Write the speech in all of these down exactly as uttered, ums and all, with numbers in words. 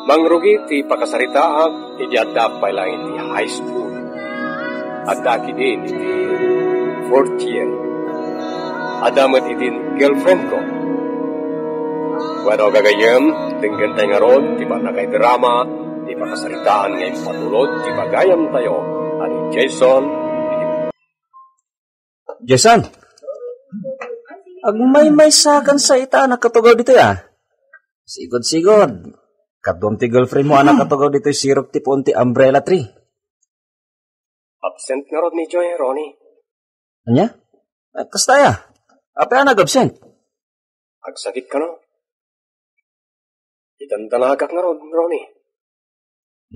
Mangrugi ti pakasaritaak idi addaak pay laeng iti high school. Addaak idin iti fourth year. Adda met idin girlfriend ko. Bueno, gagayyem, denggentay ngarud ti panagay drama ti pakasaritaan nga impatulod ti pagayamtayo a ni Jason. Jason, agmaymaysakan sa ita a nakatugaw ditoy, a. Sigud-sigud. Kaduam ti girlfriend mo a nakatugaw ditoy sirok ti puon ti umbrella tree. Absent ngarud ni Joy, Ronnie. Ania? Eh, kasta aya? Apay a nag-absent? Agsakit kano? Idandanagak ngarud, Ronnie.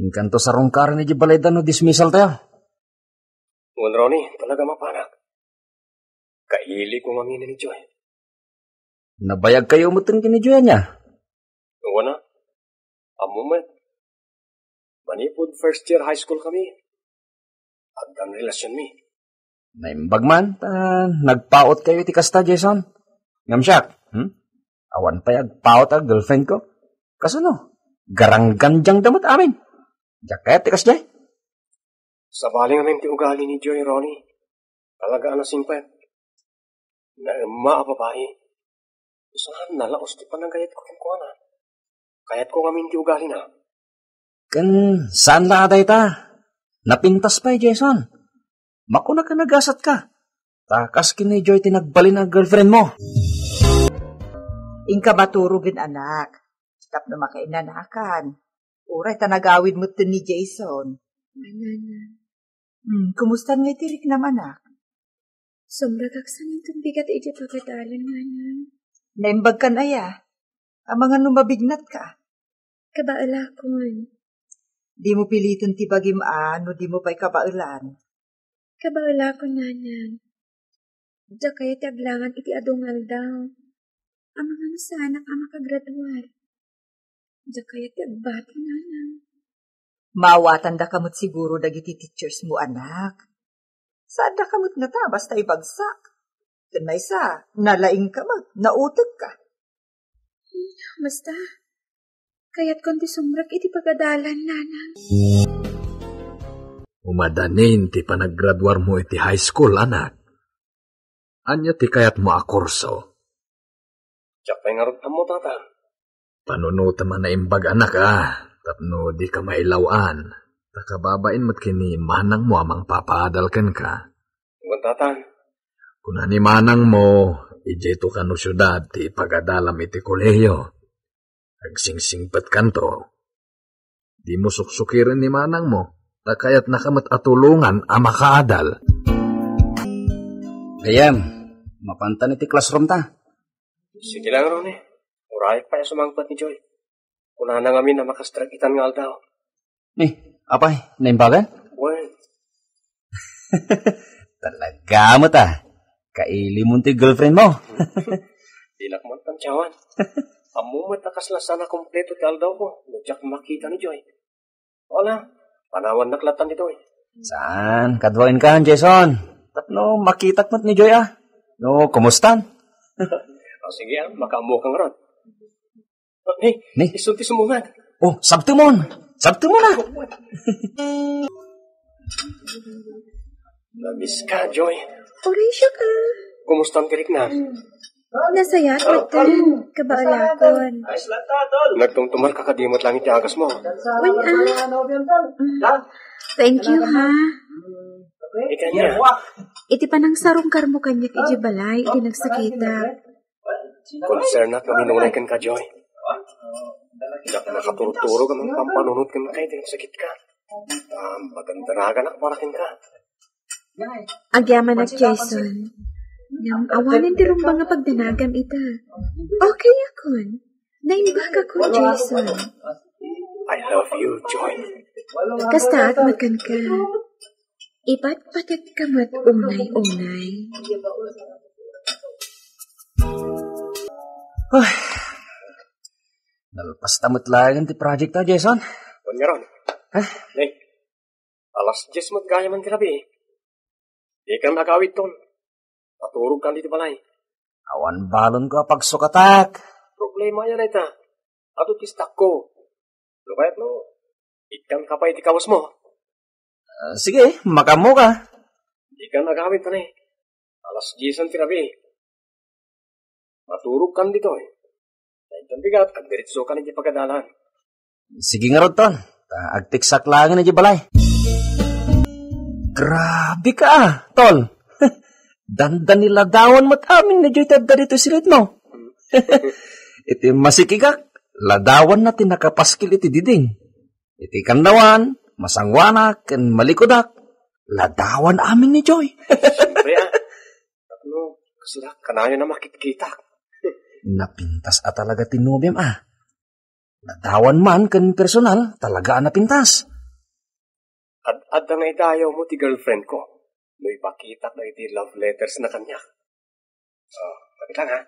Inkanto sarungkaren iti balayda no dismissal tayo. Wen, Ronnie, talaga mapanak. Kaili ko ngamin ni Joy. Nabayag kayo met ken ni Joy, ania? Wen a. Ammo met. Manipud first year high school kami, addan relasionmi. Naimbag man, ta nagpaut kayo iti kasta, Jason. Ngem siak, hmm? Awan pay agpaut a girlfriend ko. Kasano? Garanggandiangda met amin. Diak kayat ti kasdiay. Sabali ngamin ti ugali ni Joy, Ronnie. Talaga a nasingpet. Naemma a babai. Saan nalaos ti panagayatko kenkuana? Kayatko ngamin ti ugalina. Ken saan la a dayta? Napintas pay, Jason. Makunak a nagasatka. Ta kas ken ni Joy ti nagbalin a girlfriend mo. Inka maturogen, anak. Tapno makainanakan. Uray ta nagawid metten ni Jason. Ay, Nana. Hmm, kumusta ngay ti riknam, anak? Sumrek ak sa nangbigat iti pagadalan, Nana. Naimbag kan aya? Amangan no mabignatka? Kabaelakon. Dimo piliten ti bagim a no dimo pay kabaelan. Kabaelakon, Nana. Diak kayat ti aglangan iti adu nga aldaw. Amangan no saanak a makagraduar. Diak kayat ti agbati, Nana. Maawatandaka met siguro dagiti teachers mo, anak. Saandaka met ngata basta ibagsak. Ken maysa, nalaingka met, nautekka. Basta, kayatkon ti sumrek iti pagadalan, Nana. Umadanin ti panaggraduar mo iti high school, anak. Ania ti kayatmo a kurso? Diak pay ngarud ammo, Tata. Panunotem a naimbag, anak, a, tapno dika mailaw-an. Ta kababain met ken ni manangmo a mangpapaadal kenka. Wen, Tata. Kuna ni manangmo, idiayto kano siudad ti pagadalam iti kolehiyo. Agsingsingsingpetkanto. Dimo suksukiren ni manangmo, ta kayatnaka met a tulongan a makaadal. Gayyem, mapantan iti classroom ta. Sige lang, Ronnie. Urayek pay a sumangpet ni Joy. Kunana ngamin a makastrek itan nga aldaw. Ni, apay, naimbagan? Wen. Talaga met, a. Kailimon ti girlfriend mo. Dinak man tantiawan. Ammo met a kasla saan a kompleto ti aldawko no diak makita ni Joy. Wala, panawannak lattan ditoy. Saan? Kaduain kan, Jason. Tapno makitak met ni Joy, a. No, kumustan? O, sige, a, makaammo ka ngarud. Ni? Ni? Isu ti sumungad. O, sabtemon. Sabtemon, a. Namiss ka, Joy. Uray, siak, a. Kumustan ti riknam? Nasayaat, Tata. Kabaelakon. Nagtumtumarka kadi met laeng iti agasmo. Wen, a. Thank you, ha. Ikanya. Iti panangsarungkarmo kaniak iti balay, iti nagsakitak. Konsernak no nunay kenka, Joy. Diak makaturturog a mangpampanunot kenka iti nagsakitka. Madandanaganak para kenka. Agyamanak, Jason. Ngem awanen ti rumbeng a pagdanagam ita. Okay akon. Naimbagakon, Jason. I love you, Joy. Kastaak met kenka. Ipatpategka met unay-unay. Ay, nalpasta met laeng ti project ta, Jason. Wen ngarud. Ha? Ni, alas dies met gayam ti rabii. Dikan agawidton. Naturogkan ditoy balay. Awan balonko a pagsukatak. Problema aya dayta. Adu ti stockko. No kayatmo, ikkan ka pay iti kawesmo. Ah, sige, makaammoka. Dikan agawid, Tony. Alas diesan ti rabii. Maturogkan ditoy. Daytan bigat, agdiretsokan iti pagadalan. Sige ngarud, Tol. Ta agteksak laengen iti balay. Grabe ka, ah, Tol. Dandani ladawan met amin ni Joy ti adda ditoy siridmo. Iti masikigak, ladawanna ti nakapaskil iti diding. Iti kannawan, masangoanak ken malikudak, ladawan amin ni Joy. Siyempre, ah. Tapno, kasla, kanayon a makitkitak. Napintas a talaga ti nobiam, ah. Ladawan man ken personal, talaga a napintas. Ad-, adda nga idayawmo ti girlfriend ko. No ipakitak dagiti love letters na kaniak. Oh, pakita nga.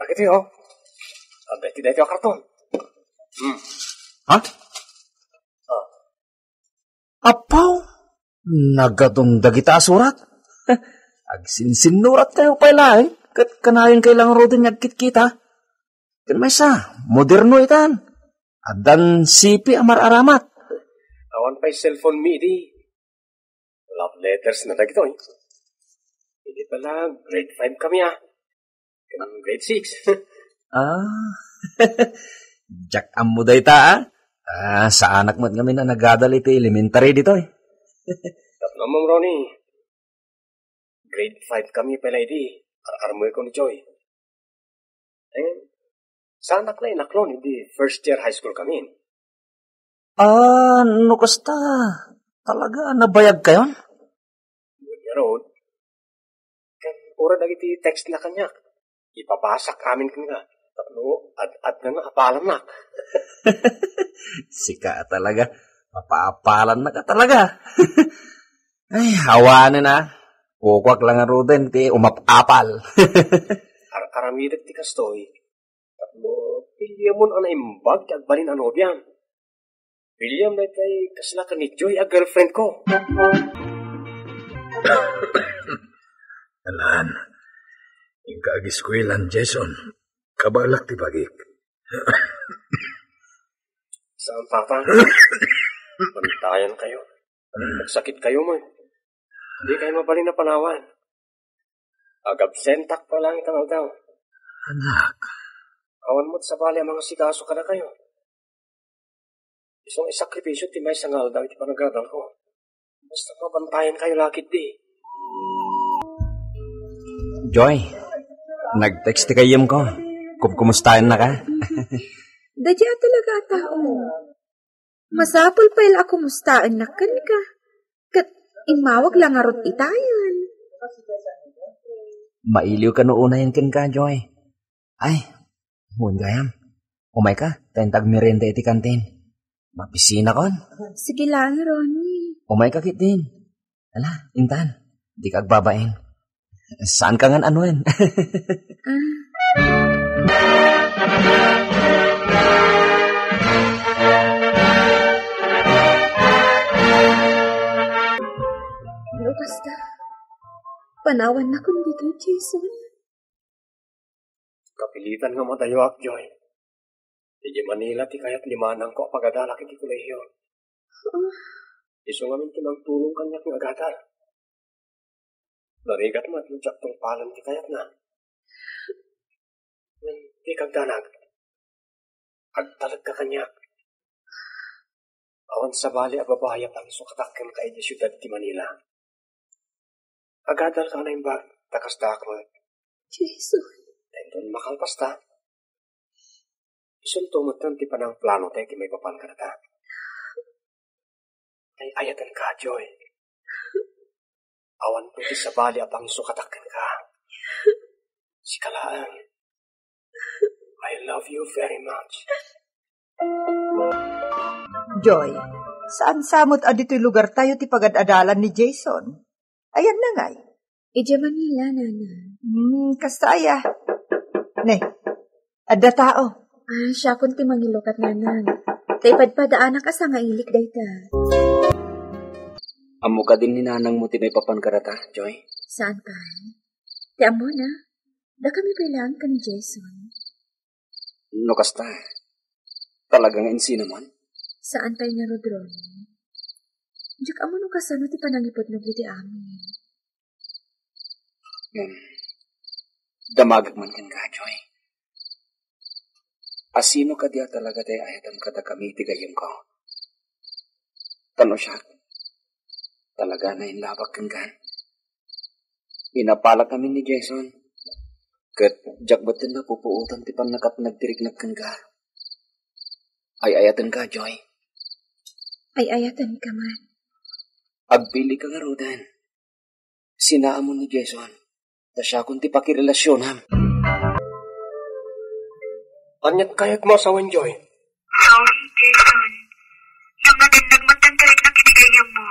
Dagiti, oh. Adda iti daytoy a karton. Hmm. Ha? Ah. Apaw, nagadun dagita a surat. Agsinsinnurat kayo pay laeng, ket kanayon kay lang ruden nga agkitkita. Ken maysa, moderno itan. Addan sipi a mar-aramat. Awan pay cellphone mi idi. Love letters na dagitoy. Idi pala, grade five kami, ah. Ken grade six. Ah. Diak ammo dayta, ah. Ah, saanak met ngamin a nagadal iti elementary ditoy. Tapno ammom, Ronnie, grade five kami pala idi. Ar-armoy ko ni Joy. Eh, saanak la inaklon idi first year high school kami. Ah, no kasta, talaga nabayag kayon? Ngarud, ken uray dagiti text na kaniak, ipabasak amin kenka. Tapno ad-, adda nga apalannak. Sika talaga, mapaapalannak talaga. Ay, awanen a. Kukuak lang ngaruden ti umap-apal. Ar-, aramidek ti kastoy. Tapno, Williamon a naimbag ti agbalin a nobiam. William, daytay kasla ken ni Joy a girlfriend ko. Alan, inka agiskuelan, Jason. Kabalak ti bagik. Saan, Papa? Bantayan kayo. Nagsakit kayo man. Di kayo mabalin a panawan. Agabsentak pa lang itang aldaw. Anak. Awan mo't sabali a mangasikaso kadakayo. Isong isakripisyo ti maysa nga aldaw iti panagadal ko. Basta mabantayan kayo lakit di. Joy, nag-text ti kayyem ko. Kumkumustaen na ka? Daydi a talaga a tao. Masapul pay la a kumustaennak kenka. Ket immawag la ngarud itayan. Mailiw ka no unayen kenka, Joy. Ay, wen gayam. Umayka, ta inta agmerienda iti kantin. Mapisinakon. Sige lang, Ronnie. Umayka ketdin. Ala, intan. Dika agbabain. Saan ka ngan anuen? Ah. No kasta, panawannakon ditoy, Jason. Kapilitan nga madayoak, Joy. Idiay Manila ti kayat ni manangko a pagadalak iti kolehiyo. Ah. Isu ngamin ti mangtulong kaniak nga agadal. Narigat met no diak tungpalen ti kayatna. Ngem dika agdanag. Agtalekka kaniak. Awan sabali a babai a pangisukatak kenka idiay siudad ti Manila. Agadalka a naimbag, ta kasta met. Jason. Dayton makalpasta. Isunto metten ti panangplanotayo iti maipapan kadata. Ay-ayatenka, Joy. Awan pay ti sabali a pangisukatak kenka. Sika laeng. I love you very much. Joy, saan sa met a ditoy lugartayo ti pagad-adalan ni Jason? Ayanna ngay? Idiay Manila, Nana. Hmm, kasta aya. Ne, adda tao. Ah, siakon ti mangilukat, Nana. Ta ipadpadaanak a sangailik dayta. Ammo kadin ni nanangmo ti maipapan kadata, Joy? Saan pay? Ti ammona, dakami pay laeng ken ni Jason. No kasta, Talaga nga insinamon? Saan pay ngarud, Ronnie? Diak ammo no kasano ti panangipudnog iti amin. Hmm. Damagek man kenka, Joy. Asino kadi a talaga ti ay-ayatem kadakami iti gayyemko? Ta no siak, talaga nga inlabak kenka. Inapalak amin ni Jason. Ket diak metten napupuotan ti pannakatnag ti riknak kenka. Ay-ayatenka, Joy. Ay-ayatenka man. Agpilika ngaruden. Sinaamon ni Jason. Ta siakon ti pakirelasionam. Ania ti kayatmo a sawen, Joy? Sorry, Jason. Nangngatennag metten ti riknak iti gayyemmo.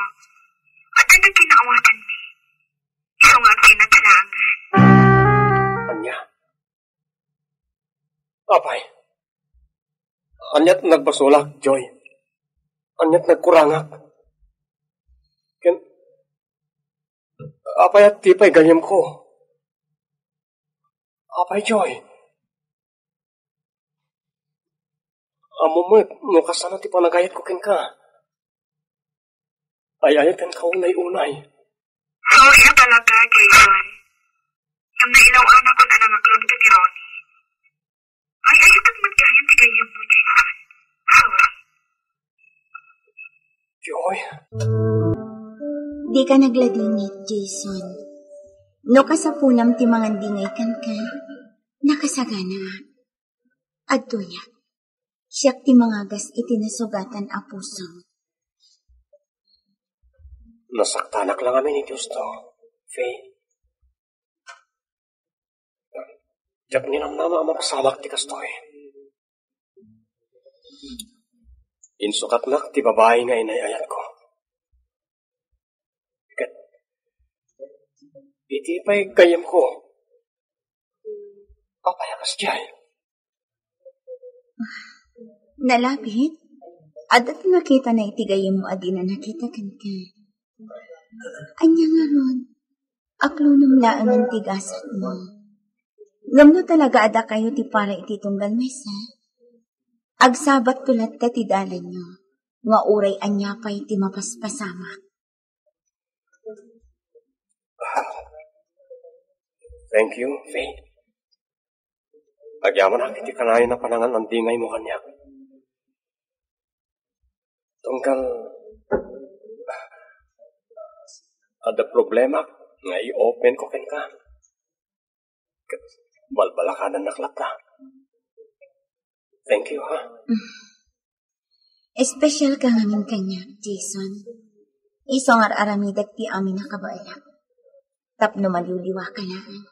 Adda nagkinaawatanmi. Isu nga agsinat sa naangan. Ania? Apay, ania ti nagbasolak, Joy? Ania ti nagkurangak? Ken, apay a ti pay gayyemko? Apay, Joy? Ammom met no kasano ti panagayatko kenka. Ay-ayatenka unay-unay. Sorry a talaga, Jason. Ngem nailaw-anakon a nangaklon ka ni Ronnie. Ay-ayatek met gayen ti gayyemmo, Jason. Sorry. Joy. Dika nagladingit, Jason. No kasapunam ti mangandingay kenka, nakasaganaak. Adtoyak. Siak ti mangagas iti nasugatan a pusom. Nasaktanak la ngamin iti husto, Faye. Diak ninamnama a mapasamak ti kastoy. Insukatnak ti babai nga inay-ayatko. Ket iti pay gayyemko, apay a kasdiay? Nalabit? Adda ti nakitana iti gayyemmo a dina nakita kenka. Ania ngarud? Aklonam laengen ti gasatmo. Ngem no talaga a dakayo ti para iti tunggal maysa, agsabatto latta ti dalanyo, nga uray ania pay ti mapaspasamak. Thank you, Faye. Agyamanak iti kanayon a panangan-andingaymo kaniak. Tunggal adda problemak nga i-open ko kenka. Ket balbalakadannak latta. Thank you, ha? Espesyal ka ngamin kaniak, Jason. Isu nga ar-aramidek ti amin a kabaelak. Tapno maliwliwa ka laeng.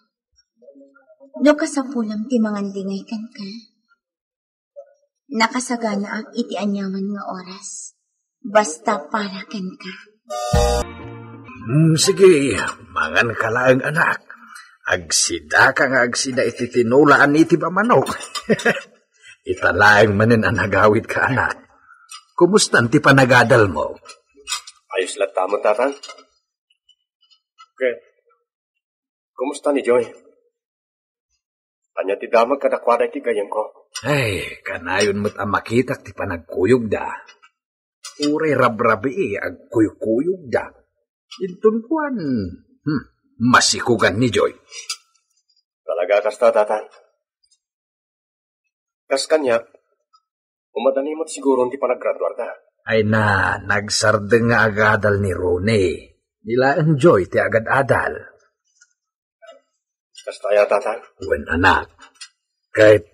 No kasapulam ti mangandingay kenka, nakasaganaak iti aniaman nga oras. Basta para kenka. Hmm, sige, mangan ka laeng, anak. Agsidaka nga agsida iti tinola a native a manok. Ita laeng manen a nagawid ka, anak. Kumustan ti panagadalmo? Ayos latta met, Tatang. Ket, kumusta ni Joy? Ania ti damag kadakuada iti gayyemko? Ay, kanayon met a makitak ti panagkuyogda. Uray rabrabii, agkuykuyogda. Inton kuan, hmm, masikugan ni Joy. Talaga kasta, Tatang? Kas kaniak, umadani met siguron ti panaggraduarda. Ay na, nagsardeng nga agadal ni Ronnie. Ni laeng Joy ti agad-adal. Kasta aya, Tatang? Wen, anak. Ket,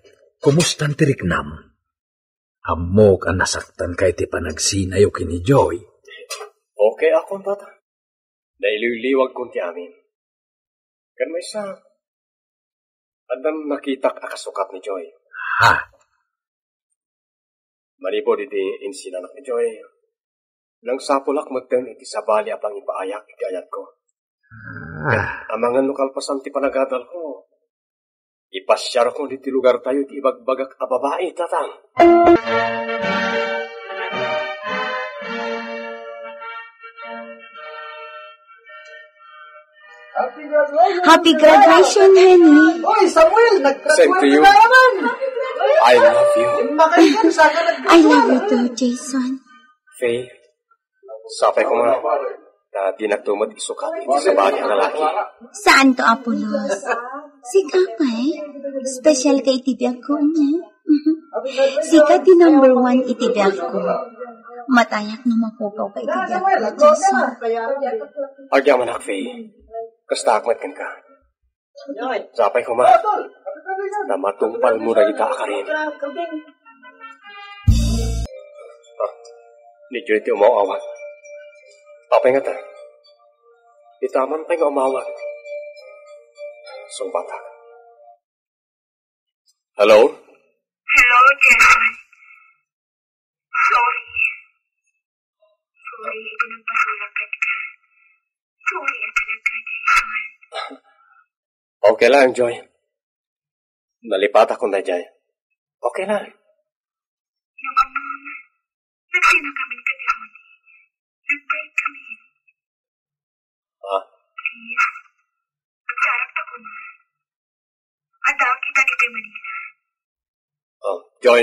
kumustan ti riknam? Ammok a nasaktanka iti panagsinayo ken ni Joy. Okay akon, Tatang. Nailiwliwagkon ti amin. Ken maysa, addan nakitak a kasukat ni Joy. Ha? Manipud iti insinanak ni Joy, nangsapulak metten iti sabali a pangipaayak iti ayatko. Ah. Amangan no kalpasan ti panagadalko, ipasiarko iti lugartayo ti ibagbagak a babai, Tatang. Happy graduation, honey. Oy, Samuel, nag-graduate ka naman. I love you. I love you too, Jason. Faye, sapay koma ta dinak met isukat iti sabali a lalaki. Saanto, Apolos. Sika pay, special ka iti biagko, ania? Sika ti number one iti biagko. Matayak no mapukaw ka iti biagko, Jason. Agyamanak, Faye. Kastaak met kenka. Sapay koma ta matungpalmo dagita a karin. Ah, ni Joy ti umaw-awag. Apay ngata? Ita man pay nga umawag. Sungbatak. Hello? Hello, Jefferson. Sorry. Sorry, iti nagpasurat kenka. Sorry, iti nagkadaysuan. Okay lang, Joy. Nalipatak kon daydiay. Okay lang. Ngem ammom, nagsina kami ken ni Ronnie. Nag-break kami. Ah? Please, agsarakta koma. Addaak ita ditoy Manila. Oh, Joy,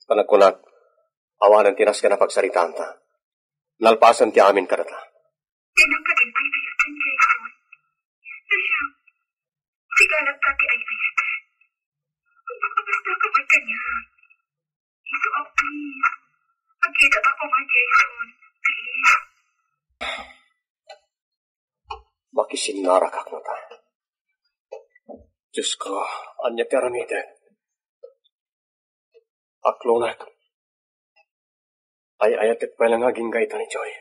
panagkunak, awanen ti nasken a pagsaritaanta. Nalpasen ti amin kadata. Dinak kadin pay bayatan, Jason. Nasia, sigalak ta ti ay bayat. Makabasta ka man kaniak. Isu, please. Agkitata koma, Jason. Please. Makisinnarakak ngata. Diosko, ania ti aramidek? Aklonak. Ay-ayatek pay la nga agingga ita ni Joy.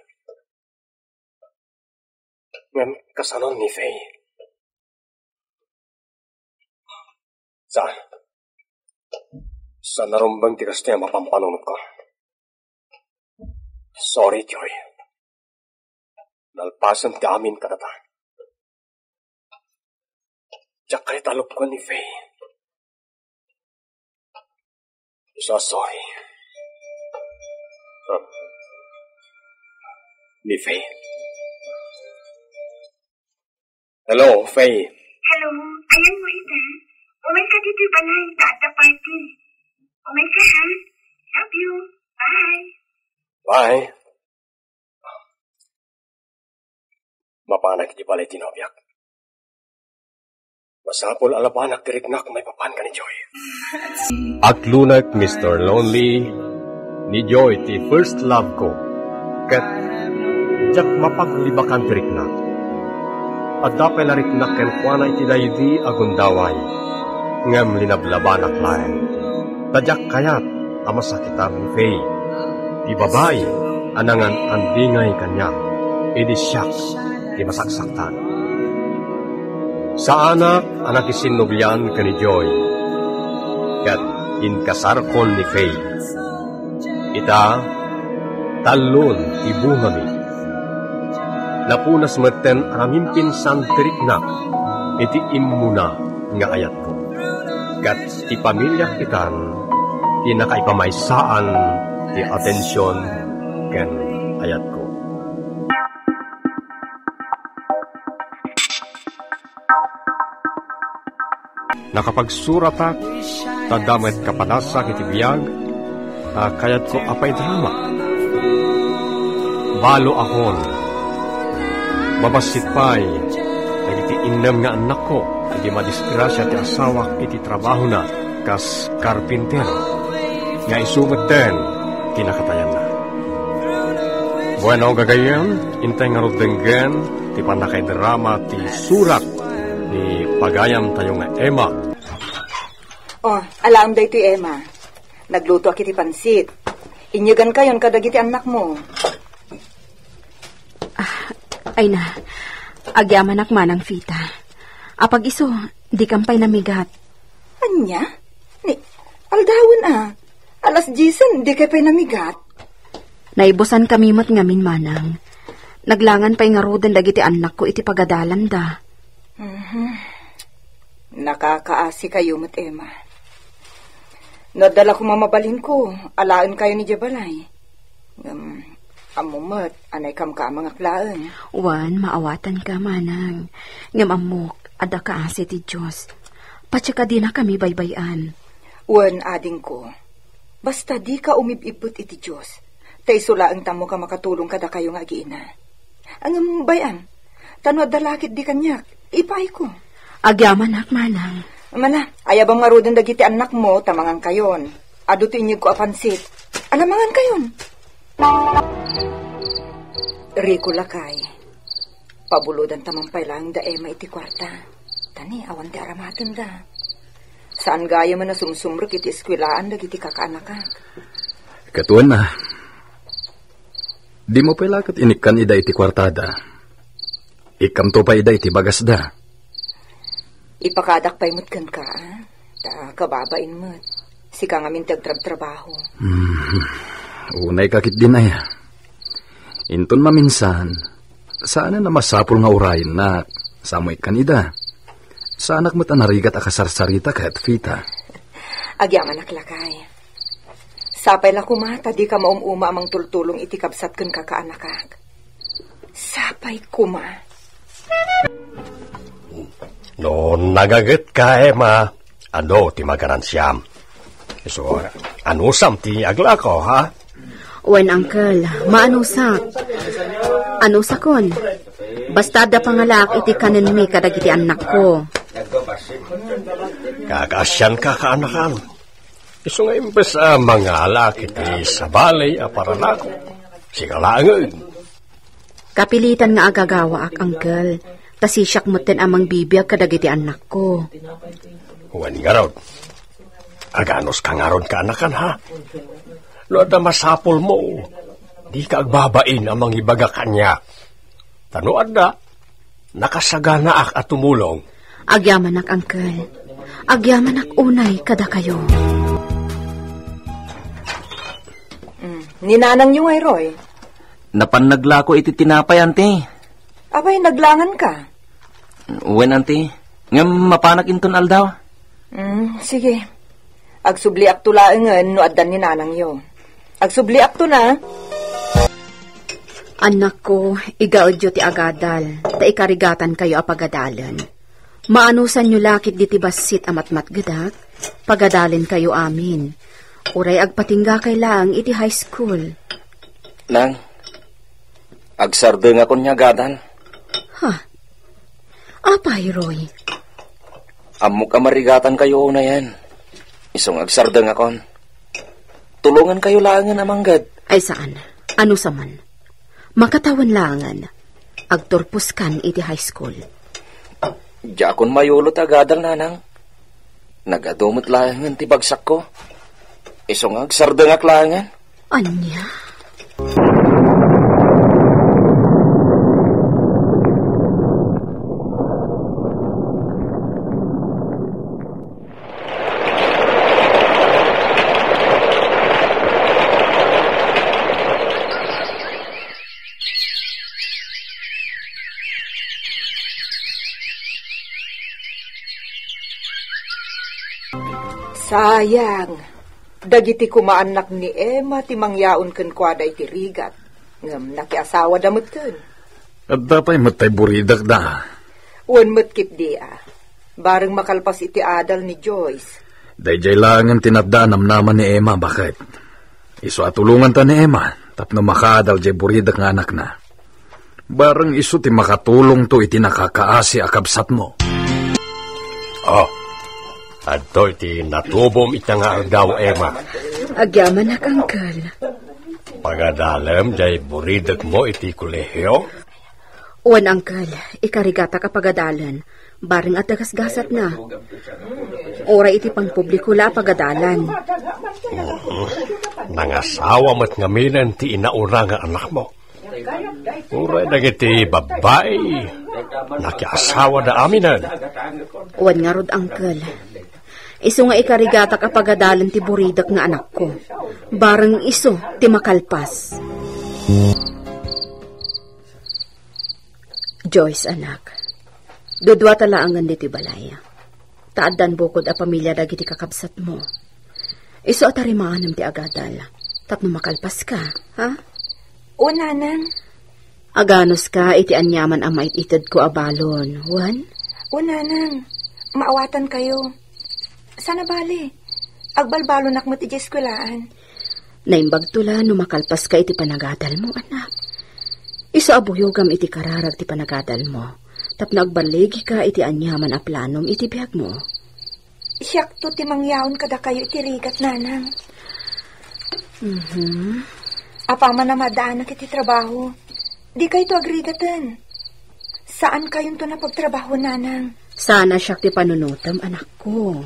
Ngem kasano ni Faye? Saan? Saan a rumbeng ti kasta a mapampanunotko? Sorry, Joy. Nalpasen ti amin kadata. Diak kayat a lupken ni Faye. So sorry. Huh. Ni Faye. Hello, Faye. Hello, ayanmo ita? Umayka ditoy balay, ta adda party. Umayka, ha? Love you. Bye. Bye. Mapanak iti balay ti nobiak. Masapul a labanak ti riknak maipapan ken ni Joy. Aklonak, Mister Lonely, ni Joy ti first love ko. Ket diak mapaglibakan ti riknak. Adda pay la riknak kenkuana iti daydi a gundaway, ngem linablabanak laeng. Ta diak kayat a masakitan ni Faye, ti babai a nangan-andingay kaniak, idi siak ti masaksaktan. Saanak a nakisinnublian ken ni Joy, ket inkasarkon ni Faye. Ita, tallon ti bungami. Napunas metten a namimpinsan ti riknak iti immuna nga ayatko. Ket ti pamiliak itan ti nakaipamaysaan ti atension ken ayatko. Nakapagsuratak, ta adda met kapanasak iti biag, ta kayatko a paidrama. Balo a hall. Mabassit pay dagiti innem nga annakko idi madisgrasia ti asawak iti trabahona kas karpintero, nga isu metten ti nakatayanna. Bueno, gagayyem, intay ngarud denggen ti pannakaidrama ti surat ni pagayamtayo nga Emma. Oh, alaem daytoy, Emma. Naglutoak iti pansit. Inyegankayon kadagiti annakmo. Ah, ay na. Agyamanak, Manang Fita. Apag-isu, dikam pay namigat. Ania? Ni, aldawen a. Alas diesen, dikay pay namigat. Naibusankami met ngamin, Manang. Naglangan pay ngaruden dagiti annakko iti pagadalanda. Mhm. Nakakaasikayo met, Emma. No adda la koma mabalinko, alaenkayon idiay balay. Ngem, ammo met a naikamkamangak laeng. Wen, maawatanka, Manang. Ngem ammok, adda kaasi ti Dios. Patien a dinakami baybay-an. Wen, adingko, basta dika umib-ibbet iti Dios, ta isu laeng tammoka makatulong kadakayo nga agiina. Ngem bay-am, ta no adda la ketdi kaniak, ipaayko. Agyamanak, manang. Mana, ayabam ngaruden dagiti annakmo, ta mangankayon. Adu ti inyegko a pansit. Ala, mangankayon. Rico, lakay, pabulodanta man pay laeng da Emma iti kuarta. Ta ni, awan ti aramatenda. Saan gayamen a sumsumrek iti eskuelaan dagiti kakaanakak. Ket wen a, dimo pay la ket inikkan ida iti kuartada. Ikkamto pay ida iti bagasda. Ipakadak pay met kenka, a? Ta kababain met. Sika ngamin ti agtrabtrabaho. Hmm. Unayka ketdin, aya. Inton maminsan, saanen a masapul nga urayennak. Sa mo ikkan ida. Saanak met a narigat a kasarsarita ket, Fita. Agyamanak, lakay. Sapay la koma ta dika maum-uma a mangtultulong iti kabsat ken kakaanakak. Sapay koma. No nagagetka, Emma, adu ti magaransiam. So, anusam ti aglako, ha? Wen, uncle, maanusak. Anusakon. Basta adda pangalaak iti kanenmi kadagiti annakko. Kakaasianka, kaanakan. Isu nga imbes a mangala iti sabali a paralako, sika laengen. Kapilitan nga agagawaak, uncle, ta sisiak metten a mangbibiag kadagiti annakko. Wen ngarud, aganuska ngarud, kaanakan, ha? No adda masapulmo, dika agbabain a mangibaga kaniak. Ta no adda, nakasaganaak a tumulong. Agyamanak, uncle. Agyamanak unay kadakayo. Mm, ni nanangyo ngay, Roy? Napan naglako iti tinapay, anti. Abay, naglangan ka. Wen, anti. Ngem mapanak inton aldaw. Mm, sige. Agsubliakto laengen no addan ni nanangyo. Agsubliakto na. Annakko, igaedyo ti agadal, ta ikarigatankayo a pagadalen. Maanusanyo la ketdi ti bassit a matmatgedak, pagadalenkayo amin. Uray agpatinggakay laeng iti high school. Nang, agsardengakon nga agadal. Ha? Apay, Roy? Ammok a marigatankayo unayen. Isu nga agsardengakon. Tulongankayo laengen a mangged. Ay, saan. Anusaman. Makatawen laengen. Agturposkan iti high school. Diakon mayulo ti agadal, nanang. Nagadu met laengen ti bagsakko. Isu nga agsardengak laengen. Ania? Sayang, dagiti koma annak ni Emma ti mangyaon kenkuada iti rigat, ngem nakiasawada metten. Adda pay met tay buridekda. Wen met ketdi a. Bareng makalpas iti adal ni Joyce. Daydiay laengen ti natda a namnama ni Emma, baket. Isu a tulonganta ni Emma tapno makaadal jay buridek nga anakna. Bareng isu ti makatulongto iti nakakaasi a kabsatmo. Oh, adtoy ti natubom ita nga aldaw, Emma. Agyamanak, uncle. Pagadalem jay buridekmo iti kolehio? Wen, uncle, ikarigatak a pagadalen. Bareng adda gasgasatna. Uray iti pangpubliko la a pagadalan. Mhm. Nangasawa met ngaminen ti inauna nga anakmo. Uray dagiti babbai, nakiasawada aminen. Wen ngarud, uncle. Isu nga ikarigatak a pagadalen ti buridek nga anakko. Bareng isu ti makalpas. Joyce, anak, duduata laengen ditoy balay. Ta addan bukod a pamilia dagiti kakabsatmo. Isu a tarimaanem ti agadal tapno makalpaska, ha? O, nanang. Aganuska iti aniaman a mait-itedko a balon, wen? O, nanang. Maawatankayo. Sana bali. Agbalbalonak met idiay eskuelaan. Naimbagto la no makalpaska iti panagadalmo, anak. Isu a buyogam iti kararag ti panagadalmo, tapno agballigika iti aniaman a planom iti biagmo. Siakto ti mangyaon kadakayo iti rigat, nanang. Mhm. Apaman a maadaanak iti trabaho, dikayto agrigaten. Saankayonto a pagtrabaho, nanang. Saan a siak ti panunotem, anakko.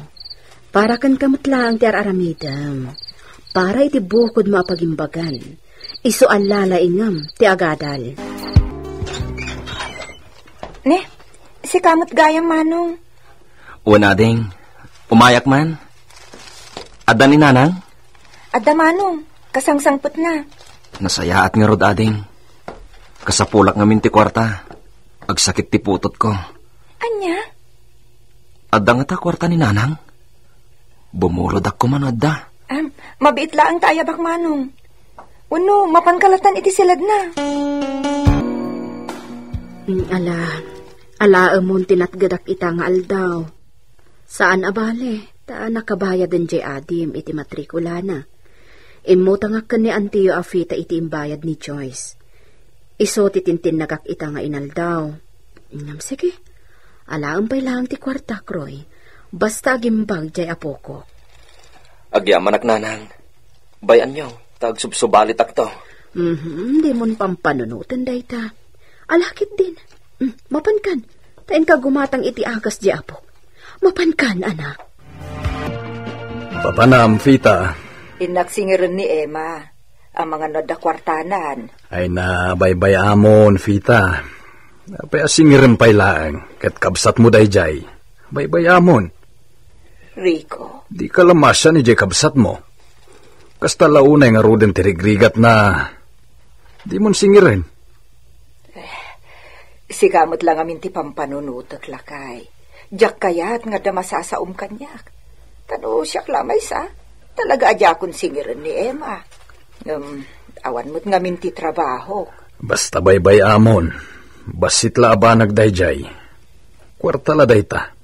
Para kenka met laeng ti ar-aramidem. Para iti bukodmo a pagimbagan. Isu a lalaingem ti agadal. Ne, sika met gayam, Manong. Wen, ading. Umayak man. Adda ni Nanang? Adda, Manong. Kasangsangpetna. Nasayaat ngarud, ading. Kasapulak ngamin ti kuarta. Agsakit ti putotko. Ania? Adda ngata kuarta ni Nanang? Bumulodak koma no adda. Am, mabiit laeng ta ayabak, Manong. Wenno, mapanka latan iti siledna. Mm, ala, alaemon ti natgedak ita nga aldaw. Saan a bale, ta nakabayaden diay adim iti matrikulana. Immutangak ken ni Antiyo a Fita iti imbayad ni Joyce. Isu ti tintinnagak ita nga inaldaw. Ngem sige, alaem pay laeng ti kuartak, Roy. Basta agimbag diay apokok. Agyamanak, Nanang. Bay-anyo, ta agsubsubalitakto. Mhm, dimon pampanunoten dayta. Ala ketdin. Mm, mapankan. Ta inka gumatang iti agas diay apok. Mapankan, anak. Papanam, Fita. Innak singirem ni Emma. Amangan no adda kuartanan. Ay, nabaybay-amon, Fita. Apay a singirem pay laeng, ket kabsatmo daydiay. Baybay-amon. Rico. Dika la masian idiay kabsatmo. Kasta la unay ngaruden ti rigrigatna. Dimon singiren. Sika met la ngamin ti pampanunotek, lakay. Diak kayat nga adda masasaom kaniak. Ta no siak la maysa, talaga a diakon singiren ni Emma. Ngem, awan met ngamin ti trabahok. Basta baybay-amon. Bassit la a banag daydiay. Kuarta la dayta.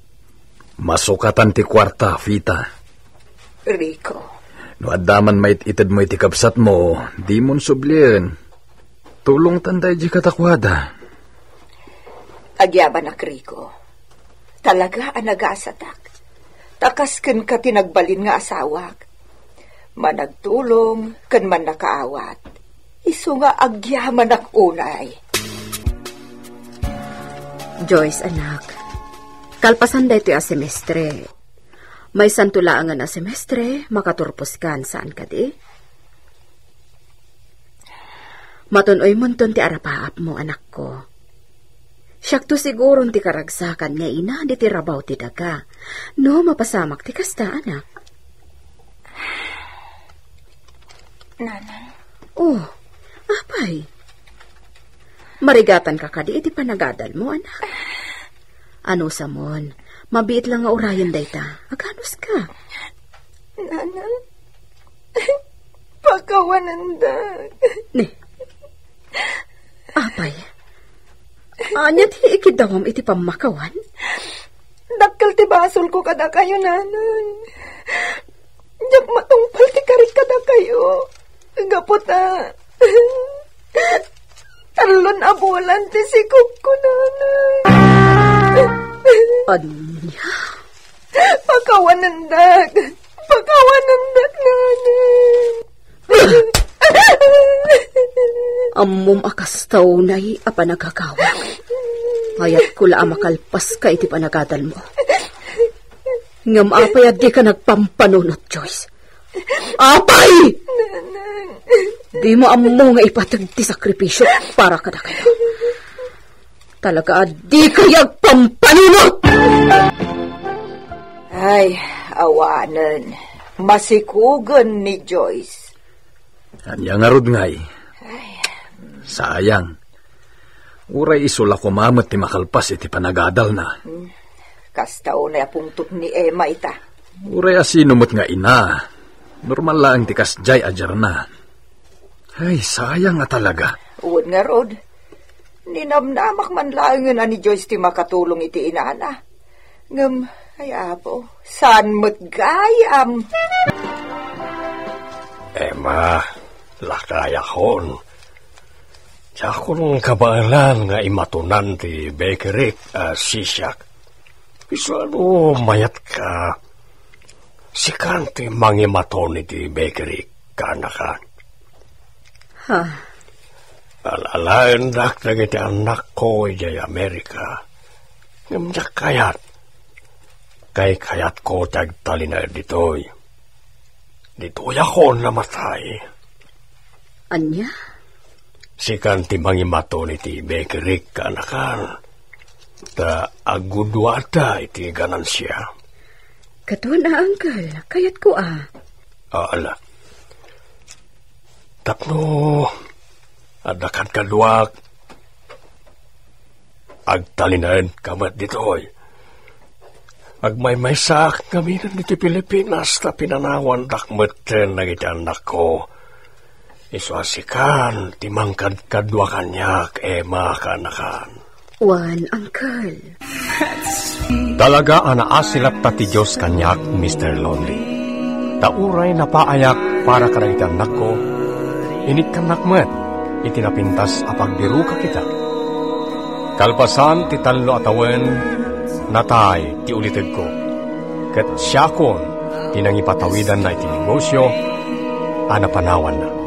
Masukatan ti kuarta, Fita. Rico. No adda man mait-itedmo iti kabsatmo, dimon sublien. Tulongtan daydi kadakuada. Agyamanak, Rico. Talaga a nagasatak. Ta kas kenka ti nagbalin nga asawak. Managtulong ken mannakaawat. Isu nga agyamanak unay. Joyce, anak, kalpasan daytoy a semestre, maysanto laengen a semestre, makaturposkan, saan kadi? Matun-oymonton ti arapaapmo, anakko. Siakto siguron ti karagsakan nga ina diti rabaw ti daga. No, mapasamak ti kasta, anak. Nanang. Oh, apay? Marigatanka kadi iti panagadalmo, anak? Ano samon, mabiit la nga urayen dayta. Aganuska. Nanang, pakawanendak. Ne. Apay? Ania ti ikiddawam iti pammakawan? Dakkel ti basolko kadakayo, Nanang. Diak matungpal ti karik kadakayo. Gapu ta tallon a bulan ti sikogko, Nanang. Ania? Pakawanendak. Pakawanendak, Nanang. Ammom a kasta unay a panagagawak. Kayatko la a makalpaska iti panagadalmo. Ngem apay a dika nagpampanunot, Joyce? Apay! Dimo ammo nga ipateg ti sakripisio para kadakayo. Talaga a dikay agpampanunot! Ay, awanen. Masikugen ni Joyce. Ania ngarud ngay? Ay. Sayang. Uray isu la koma met ti makalpas iti panagadalna. Hmm. Kasta unay a pungtot ni Emma ita. Uray a sino met nga ina. Normal laeng ti kasdiay a diarna. Ay, sayang a talaga. Wen ngarud, ninamnamak man laengen a ni Joyce ti makatulong iti inana. Ngem, Ay, Apo, saan met gayam? Emma, lakayakon. Diakon kabaelan nga imatonan ti bakery a sisiak. Isu a no mayatka, sikan ti mangimaton iti bakery, kaanakan. Ha? Al-alaendak dagiti annakko idiay Amerika. Ngem diak kayat. Kaykayatko ti agtalinaed ditoy. Ditoyakon a matay. Ania? Sikan ti mangimaton iti bakery, kaanakan. Ta agguduata iti ganansia. Katon a, uncle, kayatko a. Ala. Tapno adda kadkaduak, agtalinaedka met ditoy. Agmaymaysaak ngamin iti Pilipinas ta pinanawandak metten dagiti annakko. Isu a sikan ti mangkadkadua kaniak, Emma, kaanakan. Wen, uncle. Talaga a naasilatta ti Dios kaniak, Mister Lonely. Ta uray napaayak para kadagiti annakko, inikkannak met iti napintas a pagbiroka ita. Kalpasan ti tallo a tawen, natay ti ulitegko. Ket siakon ti nangipatawidanna iti negosio a napanawanna.